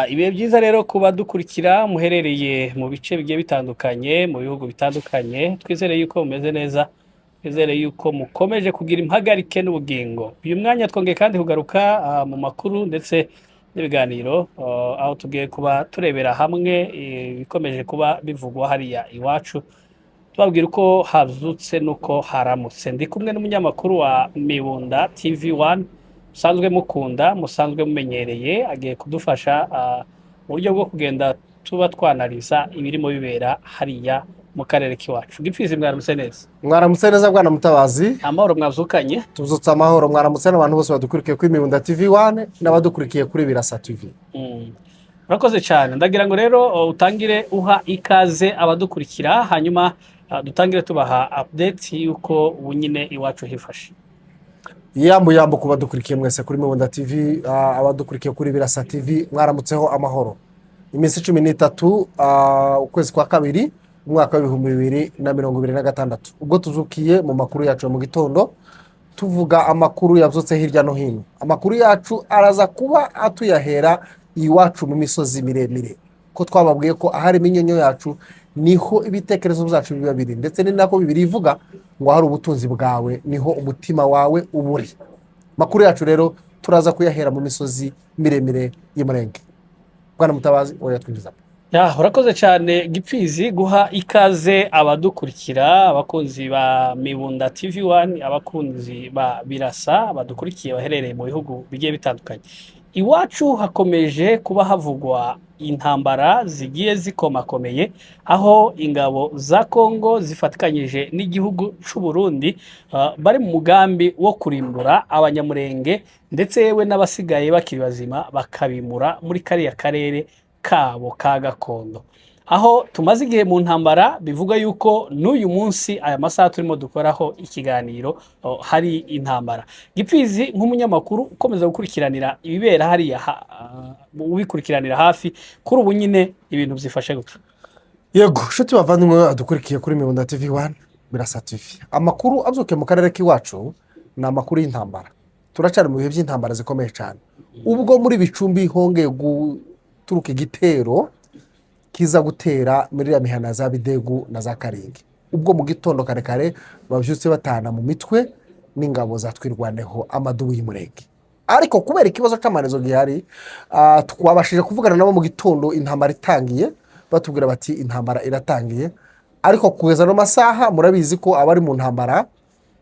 Ibihe byiza rero kuba dukurikira muherereye mu bice bigiye bitandukanye, mu bihugu bitandukanye. Twizere yuko mumeze neza, twizere yuko mukomeje kugira impagarike n'ubugingo. Uyu mwanya twongeye kandi kugaruka mu makuru ndetse n'ibiganiro, aho tugiye kuba turebera hamwe ibikomeje kuba bivugwa hariya iwacu, tubabwira uko hazutse n'uko haramutse. Ndi kumwe n'umunyamakuru wa Mibunda TV 1 musanzwe mukunda, musanzwe mumenyereye. Agiye kudufasha mu buryo bwo kugenda tuba twanaliza ibirimo bibera hariya mu karere k'iwacu. Gipfizi, mwaramutse neza? Mwaramutse neza, bwana Mutabazi. Amahoro, mwazukanye? Tuzutse amahoro. Mwaramutse n'abantu bose badukurikiye kuri Mibunda TV 1 n'abadukurikiye kuri Birasa TV. Urakoze cyane. Ndagira ngo rero utangire uha ikaze abadukurikira, hanyuma dutangire tubaha update y'uko ubu nyine iwacu hifashe. Yambu yambu ku badukurikiye mwese kuri Mibunda TV, abadukurikiye kuri Birasa TV, mwaramutseho amahoro. Iminsi 13, ukwezi kwa kabiri, umwaka wa 2026, ubwo tuzukiye mu makuru yacu ya mu gitondo, tuvuga amakuru yabyutse hirya no hino. Amakuru yacu araza kuba atuyahera iwacu mu misozi miremire, ko twababwiye ko ahari iminyonyo yacu niho ibitekerezo byacu biba biri, ndetse ni nako Bibiliya ivuga ngo ahari ubutunzi bwawe niho umutima wawe uba uri. Amakuru yacu rero turaza kuyahera mu misozi miremire y'Umurenge. Bwana Mutabazi, oya, twinjiza. Ya, urakoze cyane Gipfizi guha ikaze abadukurikira, abakunzi ba Mibunda TV 1, abakunzi ba Birasa badukurikiye baherereye mu bihugu bigiye bitandukanye. Iwacu hakomeje kuba havugwa intambara zigiye zikomakomeye, aho ingabo za Kongo zifatikanyije n'igihugu c'u Burundi bari mu mugambi wo kurimbura Abanyamurenge, ndetse yewe n'abasigaye bakiri bazima bakabimura muri kariya karere kabo ka gakondo, aho tumaze igihe mu ntambara. Bivuga yuko n'uyu munsi, aya masaha turimo dukoraho ikiganiro, hari intambara. Gipfizi, nk'umunyamakuru ukomeza gukurikiranira ibibera hariya, ubikurikiranira hafi, kuri ubu nyine ibintu byifashe gute? Yego, nshuti bavandimwe adukurikiye kuri Mibunda TV 1, Birasa TV, amakuru abyukiye mu karere k'iwacu ni amakuru y'intambara. Turacyari mu bihe by'intambara zikomeye cyane, ubwo muri Bicumbi hongeye guturuka igitero kiza gutera muri iriya mihana za Bidegu na za Karingi, ubwo mu gitondo kare kare babyutse batana mu mitwe n'ingabo za Twirwaneho, amadubu y'Umurenge. Ariko kubera ikibazo cy'amarezo gihari, twabashije kuvugana nabo mu gitondo intambara itangiye, batubwira bati intambara iratangiye. Ariko kugeza ano masaha murabizi ko abari mu ntambara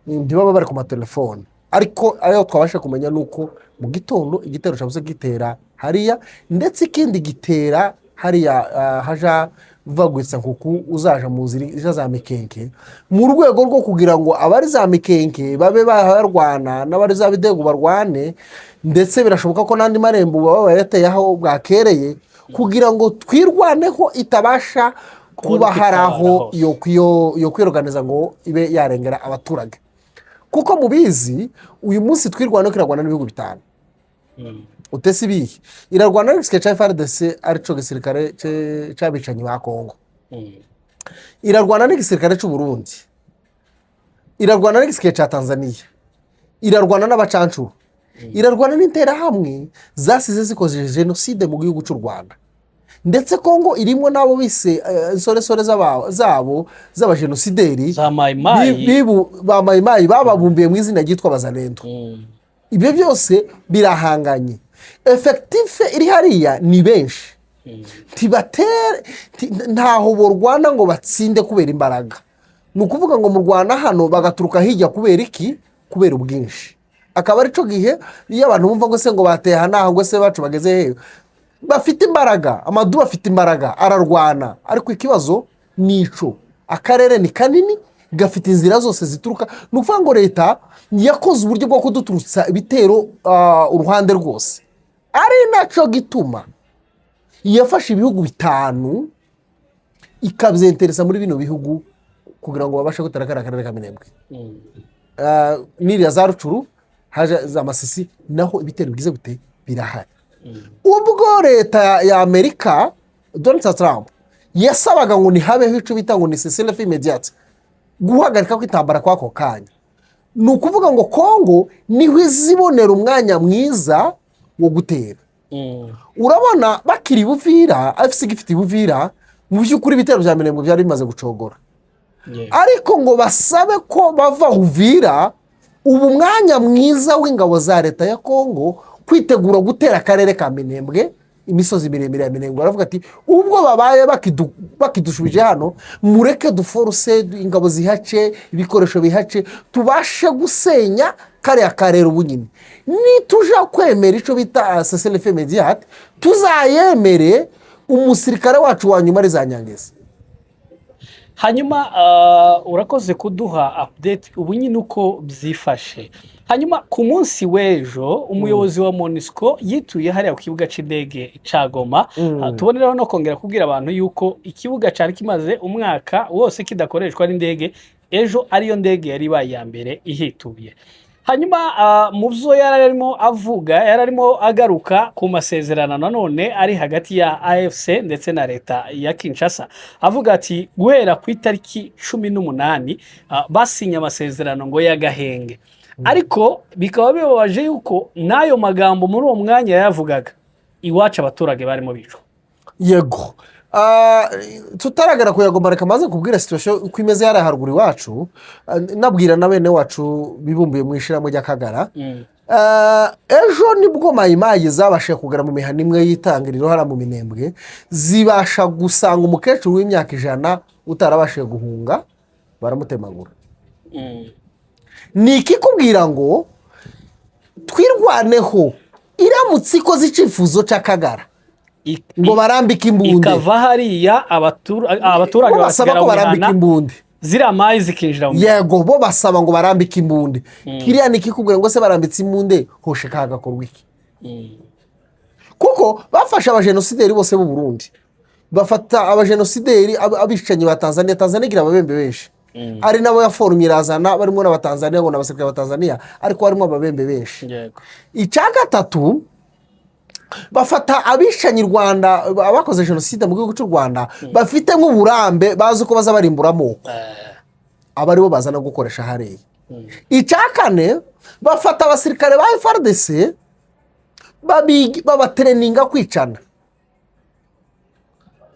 ntibaba bari ku matelefone. Ariko ayo twabasha kumenya ni uko mu gitondo igitero cyabuze gitera hariya, ndetse ikindi gitera hariya haja vagwitsa nkuku uzaja mu nzira ija za Mikenke, mu rwego rwo kugira ngo abari za Mikenke babe barwana n'abari za Bidegu barwane. Ndetse birashoboka ko n'andi marembo baba bayateye aho bwakereye, kugira ngo Twirwaneho itabasha kubona kuba uko hari itabara aho hose. yo kwiroganiza ngo ibe yarengera abaturage. Kuko mubizi, uyu munsi Twirwaneho irarwana n'ibihugu bitanu. Utese ibihe? Irarwana n'igisirikare cya FARDC, arico gisirikare c'abicanyi ba Kongo. Irarwana n'igisirikare cy'u Burundi, irarwana n'igisirikare cya Tanzania, irarwana n'abacancuro, irarwana n'Interahamwe zasize zikoze jenoside mu gihugu cy'u Rwanda. Ndetse Kongo irimo n'abo bise insoresore zabo z'abajenosideri za Mayimayi. Ba Mayimayi bababumbiye mu izina ryitwa Bazalendo. Ibyo byose birahanganye. Effectif iri hariya ni benshi. Ntibatere ntaho borwana ngo batsinde kubera imbaraga. Ni ukuvuga ngo mu Rwanda hano bagaturuka hirya. Kubera iki? Kubera ubwinshi. Akaba aricyo gihe iyo abantu bumva ngo se ngo bateye aha n'aha, ngo se bacu bageze hehe? Bafite imbaraga, amadubu afite imbaraga, ararwana. Ariko ikibazo ni ico: akarere ni kanini, gafite inzira zose zituruka. Ni ukuvuga ngo leta yakoze uburyo bwo kuduturutsa ibitero uruhande rwose, ari nacyo gituma yafashe ibihugu bitanu ikabyenteresa muri bino bihugu kugira ngo babashe gutera kariya karere ka Minembwe. N'iriya za Rucuru, haje za Masisi, naho ibitero bigize gute? Birahari. Ubwo leta ya Amerika, Donald Trump yasabaga ngo ntihabeho icyo bita ngo ni cessez-le-feu immédiat, guhagarika kw'intambara kw'ako kanya, ni ukuvuga ngo Kongo niho izibonera umwanya mwiza wo gutera. Urabona bakiri Buvira, AFC igifite Buvira, mu by'ukuri ibitero bya Minembwe byari bimaze gucogora. Ariko ngo basabe ko bava Uvira, ubu mwanya mwiza w'ingabo za leta ya Kongo kwitegura gutera akarere ka Minembwe, imisozi miremire ya Minembwe. Baravuga ati ubwo babaye bakidushubije hano, mureke duforce ingabo zihace, ibikoresho bihace, tubashe gusenya kariya karere. Ubu nyine nituja kwemera icyo bita cessez-le-feu immédiat, tuzayemere umusirikare wacu wa nyuma ari za Nyangezi. Hanyuma urakoze kuduha update ubu nyine uko byifashe. Hanyuma ku munsi w'ejo umuyobozi wa MONUSCO yituye hariya ku kibuga cy'indege cya Goma. Tuboneraho no kongera kubwira abantu yuko ikibuga cyari kimaze umwaka wose kidakoreshwa n'indege, ejo ariyo ndege yari ibaye iya mbere ihituye. Hanyuma mu byo yari arimo avuga, yari arimo agaruka ku masezerano nanone ari hagati ya AFC ndetse na leta ya Kinshasa, avuga ati guhera ku itariki 18 basinye amasezerano ngo y'agahenge. Ariko bikaba bibabaje yuko n'ayo magambo muri uwo mwanya yayavugaga iwacu abaturage barimo bicwa. Yego. Tutaragera kuyagomba, reka maze kubwira situation uko imeze hariya haruguru iwacu, nabwira na bene wacu bibumbiye mu ishyirahamwe ry'Akagara. Ejo nibwo Mayimayi zabashije kugera mu mihanda imwe y'itangiriro hariya mu Minembwe, zibasha gusanga umukecuru w'imyaka 100 utarabashije guhunga, baramutemagura. Ni ikikubwira ngo Twirwaneho iramutse ikoze icyifuzo cy'Akagara ngo barambike imbunde, ikava hariya abaturage bo basaba bagasigara ko mu barambika mihana, imbunde, ziriya mayi zikinjira mu mihana. Yego, bo basaba ngo barambike imbunde. Kiriya ni ikikubwira ngo se barambitse imbunde hosheka hagakorwa iki? Kuko bafashe abajenosideri bose b'u Burundi, bafata abajenosideri abicanyi ba Tanzania. Tanzania igira ababembe benshi, ari nabo yaforumye irazana, barimo n'Abatanzania ngo ni abasirikare ba Tanzania, ariko harimo ababembe benshi. Icya gatatu, bafata abicanyi Rwanda, abakoze jenoside mu gihugu cy'u Rwanda, bafite nk'uburambe, bazi uko baza barimbura amoko, aba aribo bazana gukoresha hariya. Icya kane, bafata abasirikare ba FARDC babatraininga kwicana,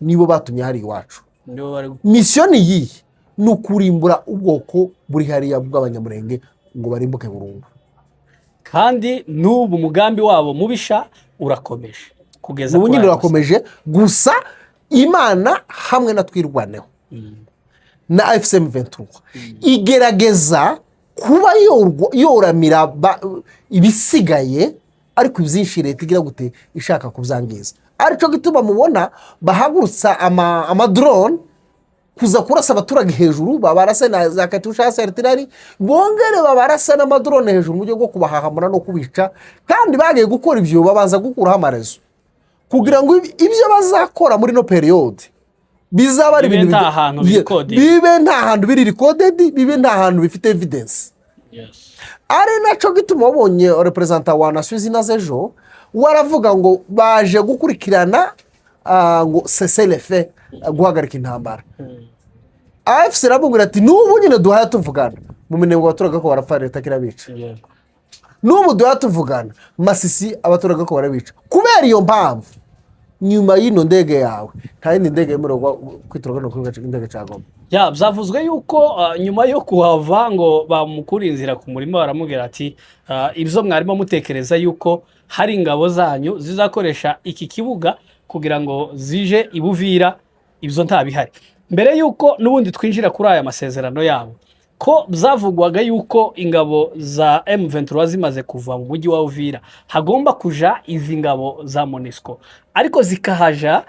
nibo batumye hari iwacu. Nibo bari Mission ni iyihe? Ni ukurimbura ubwoko buri hariya bw'Abanyamurenge ngo barimbuke burundu. Kandi n'ubu umugambi wabo mubisha urakomeje kugeza Ubu kuri nyine aya urakomeje. Gusa Imana hamwe na Twirwaneho na AFC M 23 igerageza kuba yoramira ibisigaye, ariko ibyinshi leta igira gute, ishaka kubyangiza. Aricyo gituma mubona bahagurutsa amadrone kuza kurasa abaturage hejuru, babarase na za katyusha, artillery, bongere babarase n'amadrone hejuru mu buryo bwo kubahahamura no kubica. Kandi bagiye gukora ibyo, babanza gukuraho amaréseau kugira ngo ibyo bazakora muri ino période bizaba ari Bibe ibintu nta hantu biri recorded. Bibe nta hantu biri recorded, bibe nta hantu bifite evidence. Ari nacyo gituma wabonye représentant wa Nations Unies ejo waravuga ngo baje gukurikirana ngo cessez-le-feu, guhagarika intambara. AFC iramubwira ati n'ubu nyine duhaye tuvugana, mu Minembwe abaturage ko barapfa, leta kirabica. N'ubu duhaye tuvugana, Masisi abaturage ko barabica. Kubera iyo mpamvu, nyuma y'ino ndege yawe nta yindi ndege yemerewe kwitura kano kibuga cy'indege cya Goma. Ya, byavuzwe yuko nyuma yo kuhava ngo bamukura inzira ku murima, baramubwira ati ibyo mwarimo mutekereza yuko hari ingabo zanyu zizakoresha iki kibuga kugira ngo zije i Buvira, ibyo ntabihari. Mbere yuko n'ubundi twinjira kuri aya masezerano yabo, ko byavugwaga yuko ingabo za M23 zimaze kuva mu mujyi wa Uvira hagomba kuja izi ngabo za MONUSCO, ariko zikahaja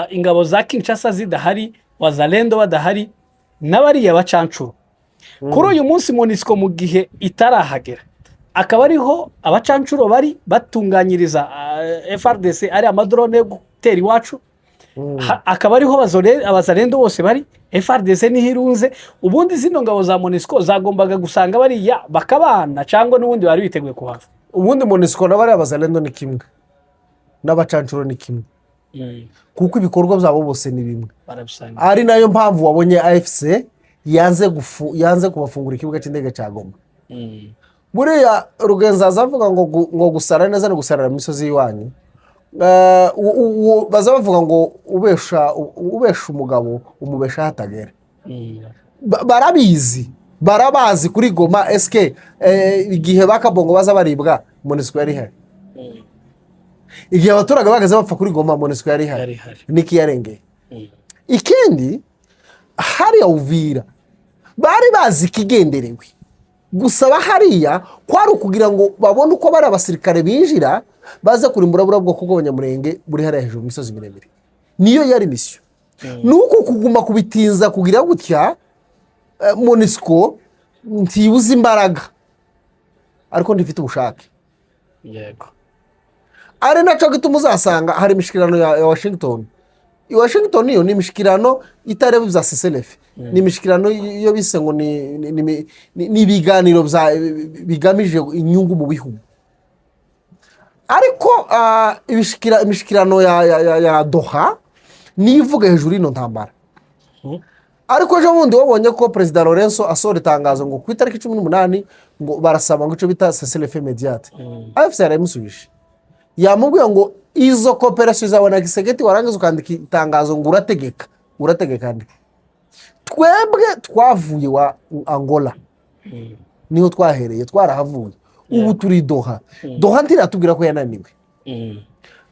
ingabo za Kinshasa zidahari, Wazalendo badahari, n'abariya bacancuro. Kuri uyu munsi MONUSCO mu gihe itarahagera, akaba ariho abacancuro bari batunganyiriza FARDC ari amadrone yo gutera iwacu, akaba ariho Abazalendo bose bari, FARDC niho irunze. Ubundi zino ngabo za MONUSCO zagombaga gusanga bariya bakabana, cyangwa n'ubundi bari biteguye kuhava? Ubundi MONUSCO n'abariya Bazalendo ni kimwe, n'abacancuro ni kimwe, kuko ibikorwa byabo bose ni bimwe. Barabisanga. Ari nayo mpamvu wabonye AFC yanze kubafungura ikibuga cy'indege cya Goma. Buriya Rugenzaza avuga ngo ngo gusara neza ni gusarara mu misozi y'iwanyu. Baza bavuga ngo ubesha umugabo umubesha aho atagera. Barabizi, barabazi kuri Goma. Eske igihe bakabongo baza baribwa, MONUSCO yari ihari? Igihe abaturage bageze bapfa kuri Goma, MONUSCO yari ihari? Yari ihari. Niki yarengeye? Ikindi, hariya Uvira bari bazi ikigenderewe gusaba hariya, kwari ukugira ngo babone uko bari abasirikare binjira baze kurimbura buriya bwoko bw'Abanyamurenge buri hariya hejuru mu misozi miremire. Niyo yari mission. Ni uko kuguma kubitinza kugira gutya, MONUSCO ntibuze imbaraga, ariko ntifite ubushake. Ari nacyo gituma uzasanga hari imishikirano ya Washington. I Washington iyo ni imishikirano itareba ibya cessez-le-feu, ni imishikirano iyo bise ngo ni ibiganiro bigamije inyungu mu bihugu. Ariko imishikirano ya Doha niyo ivuga hejuru y'ino ntambara. Ariko ejo bundi wabonye ko Perezida Lourenço asohora itangazo ngo ku itariki 18 ngo barasaba ngo icyo bita cessez-le-feu immédiat. AFC yarayimusubije, yamubwiye ngo izo coopération zawe na Tshisekedi, warangiza ukandika itangazo ngo urategeka, urategeka nde? Twebwe twavuye wa Angola, niho twahereye, twarahavuye, ubu turi Doha. Doha ntiratubwira ko yananiwe.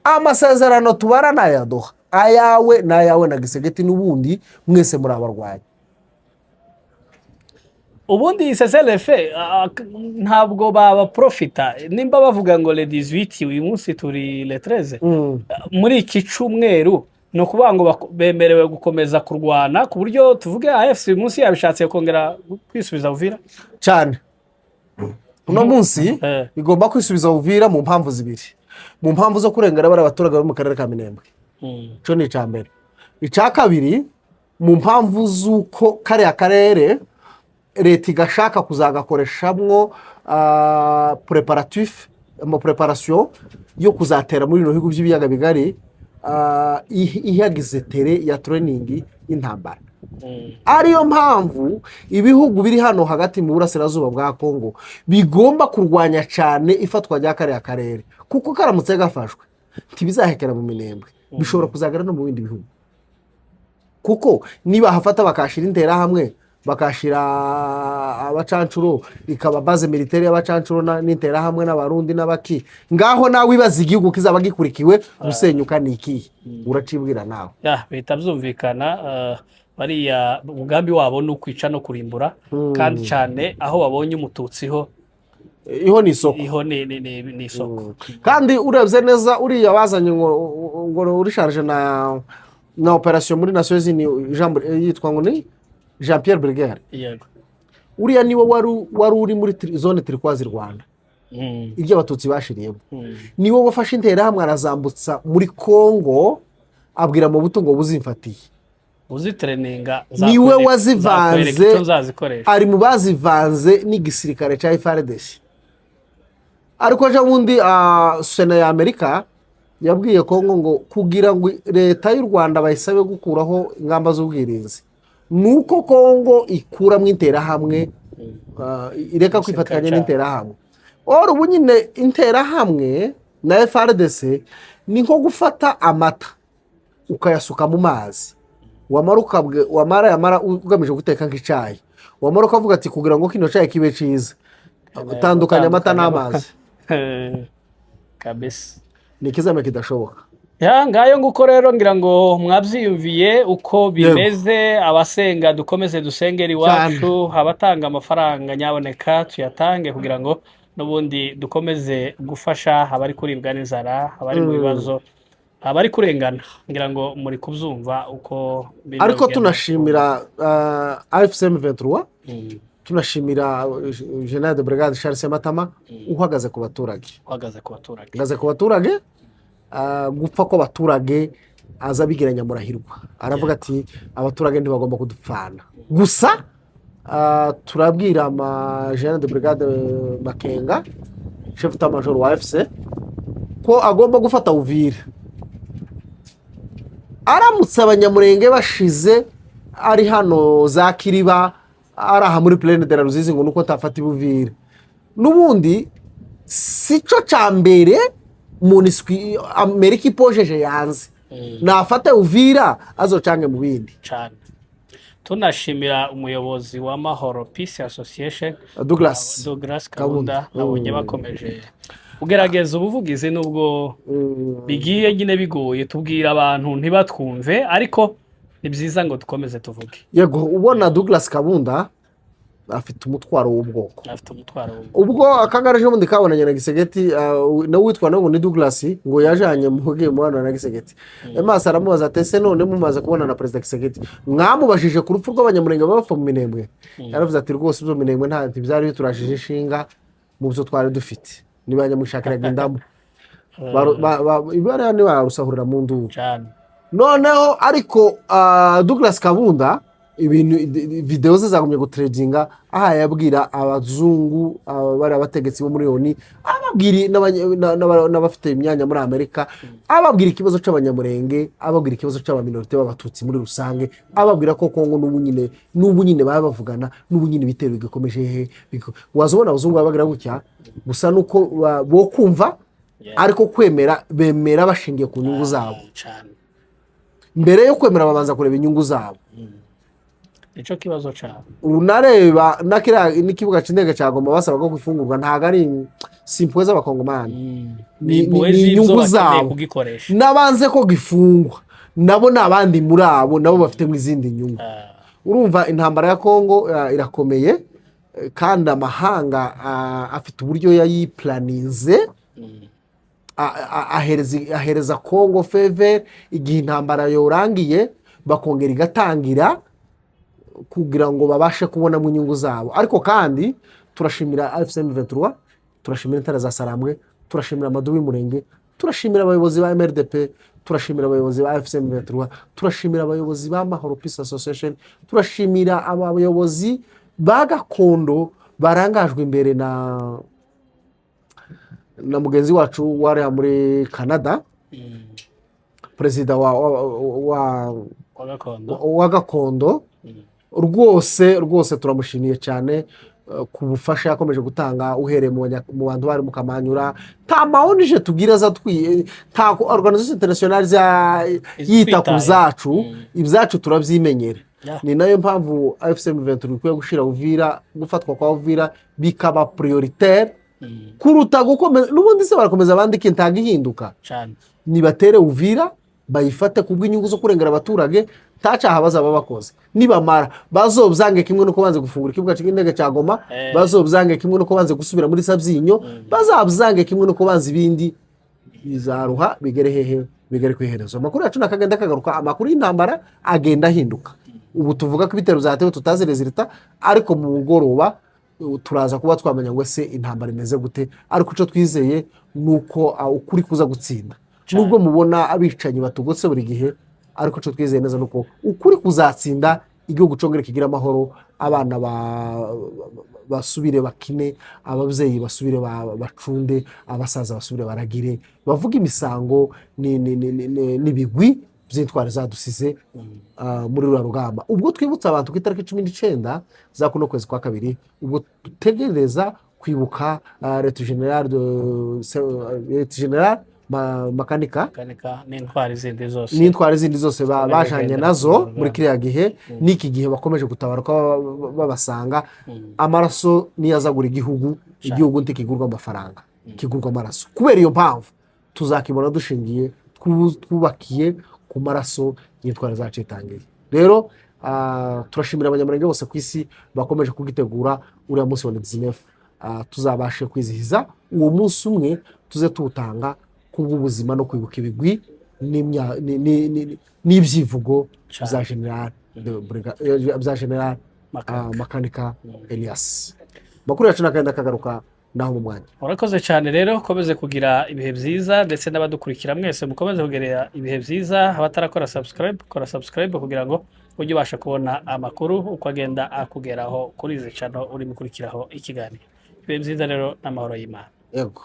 Amasezerano tubara ni aya Doha, ayawe n'ayawe na Tshisekedi, n'ubundi mwese muri abarwanyi. Ubundi iyi cessez-le-feu ntabwo babaprofita nimba bavuga ngo le 18, uyu munsi turi le 13. Muri iki cyumweru ni ukuvuga ngo bemerewe gukomeza kurwana, ku buryo tuvuge AFC uyu munsi yabishatse kongera kwisubiza Uvira? Cyane. Uno munsi igomba kwisubiza Uvira mu mpamvu zibiri: mu mpamvu zo kurengera bariya abaturage bo mu karere ka Minembwe, icyo ni icya mbere. Icya kabiri, mu mpamvu z'uko kariya karere leta igashaka kuzagakoreshamwo préparatif, ama préparation yo kuzatera muri bino bihugu by'ibiyaga bigari, ihagize terrain ya training y'intambara. Ariyo mpamvu ibihugu biri hano hagati mu burasirazuba bwa Kongo bigomba kurwanya cyane ifatwa rya kariya karere, kuko karamutse gafashwe ntibizahekera mu Minembwe, bishobora kuzagera no mu bindi bihugu, kuko niba hafata bakashyira Interahamwe, bakashyira abacancuro, ikaba base militaire y'abacancuro n'Interahamwe n'Abarundi n'abaki ngaho, nawe ibaza igihugu kizaba gikurikiwe gusenyuka ni ikihe? Uracibwira nawe. Ya, bihita byumvikana. Bariya umugambi wabo ni ukwica no kurimbura, kandi cyane aho babonye Umututsi ho iho ni isoko. Iho ni isoko. Kandi urebye neza, uriya bazanye ngo uri chargé na opération muri Nations Unies, yitwa ngo ni Jean Pierre Berger. Uriya niwe wari uri muri zone turquoise Rwanda, ibyo Abatutsi bashiriyemo. Niwe wafashe Interahamwe arazambutsa muri Kongo, abwira Mobutu ngo buzimfatiye. Uzitreninga. Niwe wazivanze. Icyo nzazikoresha. Ari mu bazivanze n'igisirikare cya FARDC. Ariko ejo bundi Sena ya Amerika yabwiye Kongo ngo kugira ngo leta y'u Rwanda bayisabe gukuraho ingamba z'ubwirinzi, ni uko Kongo ikuramo Interahamwe, ireka kwifatanya cyabo. n'Interahamwe. Ora ubu nyine Interahamwe na FARDC ni nko gufata amata ukayasuka mu mazi, wamara wamara yamara ugamije guteka nk'icyayi, wamara ukavuga ati kugira ngo kino cyayi kibe cyiza, tandukanya amata n'amazi. Kabisa. Ni ikizame kidashoboka. Ya, ngayo nguko rero, ngira ngo mwabyiyumviye uko bimeze. Abasenga dukomeze dusengere iwacu, abatanga amafaranga nyaboneka tuyatange kugira ngo n'ubundi dukomeze gufasha abari kuribwa n'inzara, abari mu bibazo, abari kurengana. Ngira ngo muri kubyumva uko bino Ariko bigenda. Tunashimira AFC M23, tunashimira General de Brigade Charles Sematama uhagaze ku baturage. Uhagaze ku baturage. Uhagaze ku baturage, gupfa kw'abaturage aza abigira nyamurahirwa, aravuga ati abaturage ntibagomba kudupfana gusa. Turabwira ama General de Brigade Makenga, chef d'état-major wa AFC, ko agomba gufata Uvira. Aramutse Abanyamurenge bashize ari hano za Kiriba, ari aha muri Plaine de la Ruzizi, ngo nuko atafata Ibuvira, n'ubundi si cyo cya mbere. MONUSCO, Amerika ipojeje yanze, nafate Uvira azocange mu bindi. Cyane, tunashimira umuyobozi wa Mahoro Peace Association, Douglas Douglas Kabunda. Kabunda. Nabonye bakomeje kugerageza ubuvugizi, nubwo bigiye nyine bigoye, tubwira abantu ntibatwumve, ariko ni byiza ngo dukomeze tuvuge. Yego, ubona Douglas Kabunda afite umutwaro w'ubwoko. Afite umutwaro. Ubwo akagara ejo bundi kabonanye na Tshisekedi, nawe witwa nawe ngo ni Douglas, ngo yajanye muge mubano na Tshisekedi. Emasi aramubaza ati: "Ese none mumaze kubona na Perezida Tshisekedi, mwamubajije ku rupfu rw'Abanyamurenge bapfa mu Minembwe?" Yaravuze ati: "Rwose ibyo Minembwe nta ntibyari biturajije inshinga mu byo twari dufite, nibanyamushakiraga indamu." Ibara ntibarusahurira mu nduru. Cyane. Noneho ariko Douglas Kabunda, ibintu videwo ze zagumye gutrendinga, aha yabwira abazungu, bari abategetsi bo muri ONU, ababwira n'abafite imyanya muri Amerika, ababwira ikibazo cy'Abanyamurenge, ababwira ikibazo cy'abaminorité b'Abatutsi muri rusange, ababwira ko Kongo n'ubu nyine baba bavugana, n'ubu nyine ibitero bigikomeje hehe. Waza ubona abazungu babagira gutya gusa, nuko bo kumva, ariko kwemera bemera bashingiye ku nyungu zabo. Cyane. Mbere yo kwemera babanza kureba inyungu zabo. Nicyo kibazo cyabo. Unareba na kiriya n'ikibuga cy'indege cya Goma basaba ko gufungurwa, ntabwo ari si impuhwe z'Abakongomani. Ni impuhwe ni z'ibyo inyungu bakeneye zabo. kugikoresha. N'abanze ko gifungwa nabo ni abandi muri abo, nabo bafitemo izindi nyungu. Urumva intambara ya Kongo irakomeye, kandi amahanga afite uburyo yayiplaninze, ahereza Kongo faveur igihe intambara yorangiye bakongera igatangira, kugira ngo babashe kubonamo inyungu zabo. Ariko kandi turashimira AFC M23, turashimira Intare za Sarambwe, turashimira Amadubi Murenge, turashimira abayobozi ba MRDP, turashimira abayobozi ba AFC M23, turashimira abayobozi ba Mahoro Peace Association, turashimira abayobozi ba gakondo barangajwe imbere na mugenzi wacu wariya muri Canada, perezida wa wa gakondo. Wa gakondo. Rwose rwose turamushimiye cyane ku bufasha yakomeje gutanga, uhereye mu bantu bari mu Kamanyura. Nta ma ONG tubwira aza nta organisation internationale yita ku Izitwitaye. byacu. Ibyacu turabyimenyera. Ni nayo mpamvu AFC M23 ikwiye gushira Uvira, gufatwa kwa Uvira bikaba prioritaire kuruta gukomeza. N'ubundi se barakomeza bandike, ntago ihinduka. Cyane. Nibatere Uvira bayifate kubw'inyungu zo kurengera abaturage, nta cyaha bazaba bakoze. Nibamara bazobyange kimwe nuko banze gufungura ikibuga cy'indege cya Goma, bazobyange kimwe nuko banze gusubira muri Sabyinyo, bazabyange kimwe nuko banze ibindi. Bizaruha bigere hehe? Bigere ku iherezo. Amakuru yacu nakagenda kagaruka, amakuru y'intambara agenda ahinduka. Ubu tuvuga ko ibitero byatewe tutazi résultat, ariko mu mugoroba turaza kuba twamenya ngo ese intambara imeze gute. Ariko icyo twizeye ni uko ukuri kuza gutsinda. Nubwo mubona abicanyi batugotse buri gihe, ariko icyo twizeye neza ni uko ukuri kuzatsinda, igihugu congere kigira amahoro, abana basubire bakine, ababyeyi basubire bacunde, abasaza basubire baragire, bavuge imisango n'ibigwi by'intwari zadusize muri ruriya rugamba. Ubwo twibutsa abantu ku itariki 19 za kuno kwezi kwa kabiri, ubwo dutegereza kwibuka Lieutenant General Makanika. Makanika n'intwari zindi zose. N'intwari zindi zose zikomeje bajanye kugendera nazo ku rugamba. Muri kiriya gihe n'iki gihe bakomeje gutabara ko babasanga. Amaraso niyo azagura igihugu. Igihugu ntikigurwa amafaranga, kigurwa amaraso. Kubera iyo mpamvu tuzakibona dushingiye twubakiye ku maraso y'intwari zacu itangiye. Rero turashimira Abanyamurenge bose ku isi bakomeje kugitegura uriya munsi wa 19, tuzabashe kwizihiza uwo munsi umwe, tuze tuwutanga kubw'ubuzima no kwibuka ibigwi n'ibyivugo Cyane. bya general bya general Makanika. Makanika Elias. Amakuru yacu nakagenda kagaruka naho mu mwanya. Urakoze cyane rero, ukomeze kugira ibihe byiza, ndetse n'abadukurikira mwese mukomeze kugira ibihe byiza. Abatarakora subscribe, kora subscribe kugira ngo ujye ubasha kubona amakuru uko agenda akugeraho kuri izi channel urimo ukurikiraho ikiganiro. Ibihe byiza rero n'amahoro y'Imana. Yego.